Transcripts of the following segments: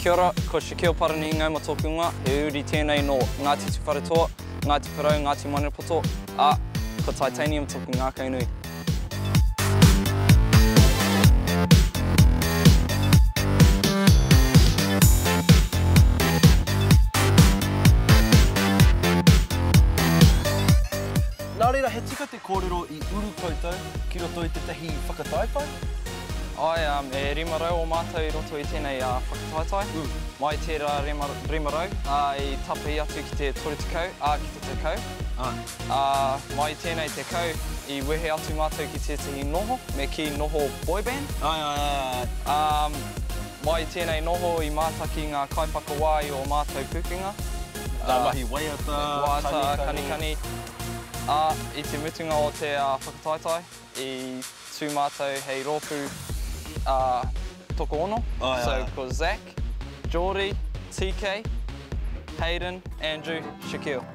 Kia ora, ko Shaquille Parani Ngauma tōku ingoa, he uri tēnei nō Ngāti Tūwharetoa, Ngāti Porou, Ngāti Maniapoto, ā, ko Titanium tōku ngākau nui. Nā reira, he tika te kōrero i uru koutou ki roto i tētahi whakataetae? Āe, e 500 o mātou i roto i tēnei whakataetae. Mai tērā 500, ā, i tapahi atu ki te 30, ā, ki te 10. Ā, mai tēnei 10, i wehe atu mātou ki tētahi noho, me kī noho boy band. Āe, āe, āe, āe. Ā, mai tēnei noho i mātaki ngā kaiwhakawā i ō mātou pukenga. Ngā mahi waiata, kanikani. Kanikani. Ā, i te mutunga o te whakataetae, i tū mātou hei rōpū tokoono, so ko Zac, Geordie, TK, Hayden, Andrew, Shaquille.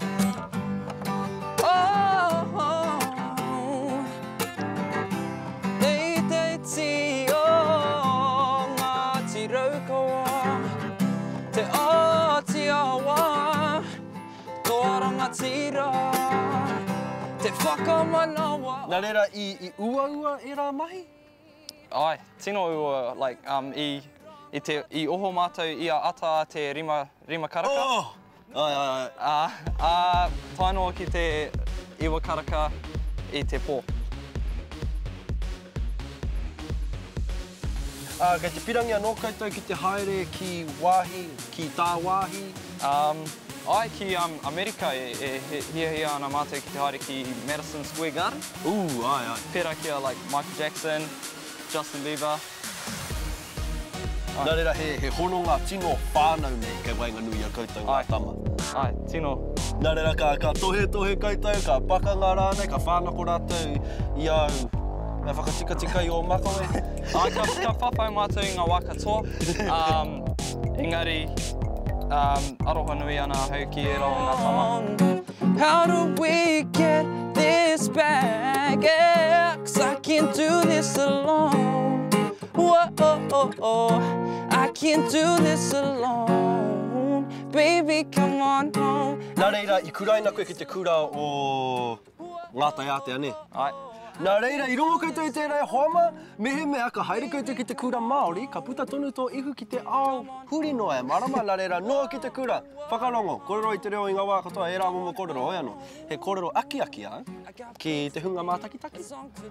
Toa rangatira, te whakamanawa. Nā reira, i uaua ērā mahi? Āe, tino uaua, like, um, i, i te, i oho mātou i a ata a te rima, rima karaka. Oh! Āe, āe, āe. Ā, ā, tae noa ki te iwa karaka i te pō. Ā, kei te pirangi anō koutou ki te haere ki wāhi, ki tāwāhi? Um, āe, ki um, Amerika e, e hiahia ana mātou ki te haere ki Madison Square Garden. Ū, āe, āe. Pērā ki a like Michael Jackson, Justin Bieber. Nā reira, he, he hononga tino whānau nei kei waenganui i a koutou ngā tama. Āe, tino. Nā reira, ka, ka tohetohe koutou, ka pakanga rānei, ka whānako rātou i āu mea whakatikatika i ō makawe. Āe, ka, ka whawhai mātou i ngā wā katoa, um, engari, um, aroha nui ana ahau ki ērā o ngā tama. How do we get this back, yeah, 'cause I can't do this alone. Whoa, I can't do this alone Baby, come on home Nā reira, i kuraina koe ki te kura o Ngā Taiātea, nē? Āe. Nā reira, i rongo koutou i tērā e hoa mā? Mehemea ka haere koutou ki te kura Māori, ka puta tonu tō ihu ki te ao huri noa e mārama, nā reira, noa ki te kura, whakarongo, kōrero i te reo i ngā wā katoa, ērā momo kōrero, hoi anō. He kōrero akiaki ā, ki te hunga mātakitaki?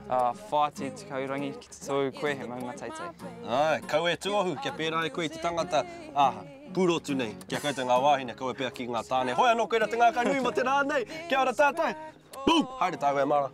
Ā, whāti tekau rangi ki Tū koe he maunga teitei. Āe, kaua e tuohu, kia pērā ai koe i te tangata, ā, pūrotu nei, ki a koutou ngā wāhine, kaua pea ki ngā tāne. Hoi anō koira te ngākau nui mō te rā nei! Kia ora tātou! Boom! Haere tāua e mara.